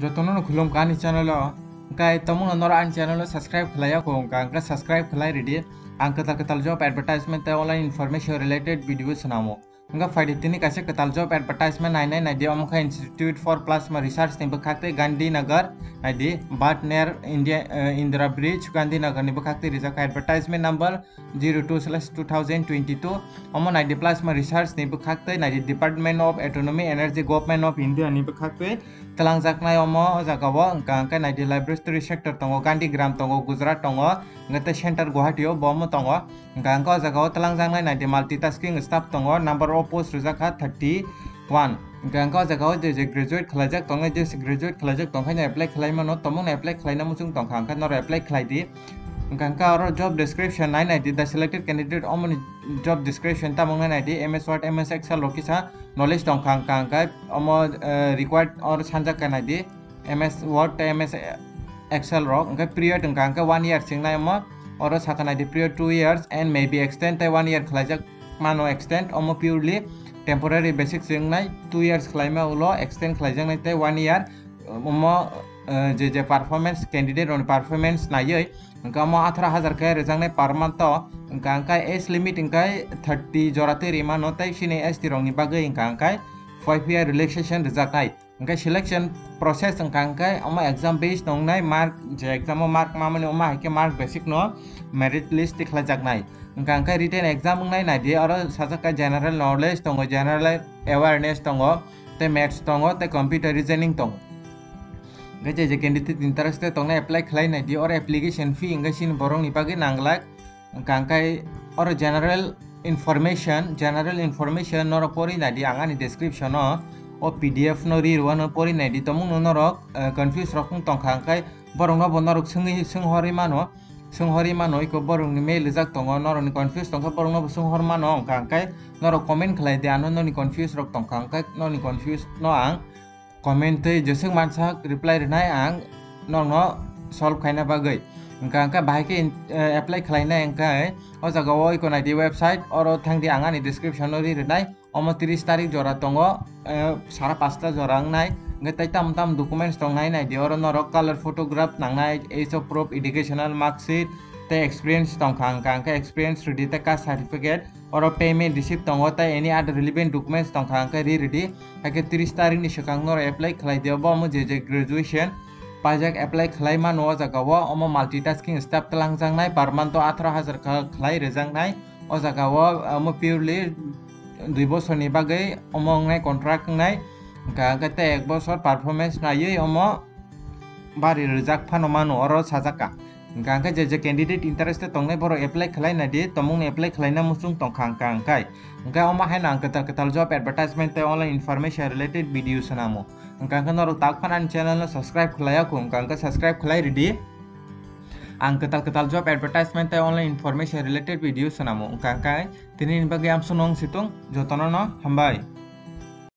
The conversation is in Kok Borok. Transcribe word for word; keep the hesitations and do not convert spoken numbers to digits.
Jotono no khulumkha ani channel o. Hwnkhe tomungno norok ani channel o subscribe khlai ya kho, hwnkha hwnkhe subscribe khlai ridi. Ang kwtal kwtal job advertisement tei online information related video swnamo. Hwnkhe phaidi tini kaisa kwtal job advertisement nainai naidi, omo khe Institute for Plasma Research ni bwkhak tei Gandhinagar naidi, Bhatner India, eh, Indira Bridge, Gandhinagar ni bwkhak tei rijak kha, advertisement number zero two slash two thousand twenty-two. Omo naidi plasma research ni bwkhak tei naidi Department of Atomic Energy, Government of India ni bwkhak tei twlangjaknai omo o jaga o. Hwnkha hwnkhe naidi laboratory sector tongo, Gandhigram tongo, Gujarat tongo, hwnkhe tei center Guwahati o bo omo tongo. Hwnkha hwnkhe o jaga o twlangjaknai naidi multitasking staff tongo, number of post rijak kha thirty one. Hwnkha hwnkhe o jaga o je je graduate khlaijak tongnai, je graduate khlaijak tongkha no apply khlai mano, tomungno apply khlaina muchung tongkha, hwnkhe norok apply khlai di. Hwnkha hwnkhe oro job description nai naidi, the selected candidate omoni job description tamo wngnai naidi, M S Word, M S Excel rok kisa knowledge tongkha, hwnkha hwnkhe omo, eh, required oro sanjak kha naidi, M S Word tei M S Excel rok, hwnkhe period hwnkha hwnkhe one year chingnai omo, oro sakha naidi period two years and may be extend tei one year khlaijak mano extend, omo purely temporary basis se wngnai, two years khlaima ulo extend khlaijaknai tei one year, omo, eh, je je performance, candidate rokni performance naiwi, hwnkhe omo atharo hazar khe rwjaknai per month o, hwnkha hwnkhe age limit hwnkhe thirty jora tei rimano tei chini S T rokni bagwi hwnkha hwnkhe five year relaxation rwjaknai. Hwnkhe selection process hwnkha hwnkhe omo exam based wngnai, mark je exam o mark mamani omo hai khe mark basis no merit list tikhlaijaknai. Hwnkha hwnkhe written exam wngnai naidi, oro sajak kha general knowledge tongo, general awareness tongo, tei maths tongo, tei computer reasoning tongo. Hwnkhe je je candidate interested tongnai apply khlai naidi, oro application fee hwnkhe chini borokni bagwi nang glak. Hwnkha hwnkhe oro general information, general information norok pori naidi ang ani description o, o P D F no ri rwano pori naidi, tomungno norok, eh, confuse rok wng tongkha, hwnkhe borokno bo norok swngwi, swnghorwi mano, swnghorwi mano, iko borokni mail rijak tongo, norokni confuse tongkha borokno bo swnghor mano, hwnkha hwnkhe norok comment khlai di, ano noni confuse rok tongkha, hwnkhe noni confuse no ang comment tei jeswk mansak reply rwnai ang norokno solve khaina bagwi. Hwnkha hwnkhe bahai khe in-, eh, apply khlainai hwnkhe o jaga o iko naidi website, oro thangdi ang ani description o ri rwnai. Omo tris tarik jora tongo, eh, sara pasta jora wngnai. Hwnkhe tei tam tam documents tongnai naidi, oro norok color photograph nangnai, age of proof, educational mark sheet, tei experience tongkha hwnkha hwnkhe experience rwdi tei caste certificate. Oro payment receipt tongo tei any other relevant documents tongkha hwnkhe ri rwdi. Haikhe tris tarikni swkang norok apply khlai di, obo omo je je graduation paijak apply khlai mano o jaga o, omo multitasking staff twlangjaknai, per month o atharo hazar kha khlai rwjaknai o jaga o, omo purely dui bosorni bagwi omo wngnai, contract wngnai, hwnkha hwnkhe tei ek bosor performance naiwi omo bari rwjak phano mano oro sajak kha. Hwnkha hwnkhe je je candidate interested tongnai borok apply khlai naidi, tomungni apply khlaina muchung tongkha hwnkha hwnkhe. Hwnkhe omo haino ang kwtal kwtal job advertisement tei online information related video swnamo. Hwnkha hwnkhe norok tak phano ani channel no subscribe khlai ya kho, hwnkha hwnkhe subscribe khlai ridi. Ang kwtal kwtal job advertisement tei online information related video swnamo. Hwnkha hwnkhe tinini bagwi amsukno wng situng, jotono no hambai.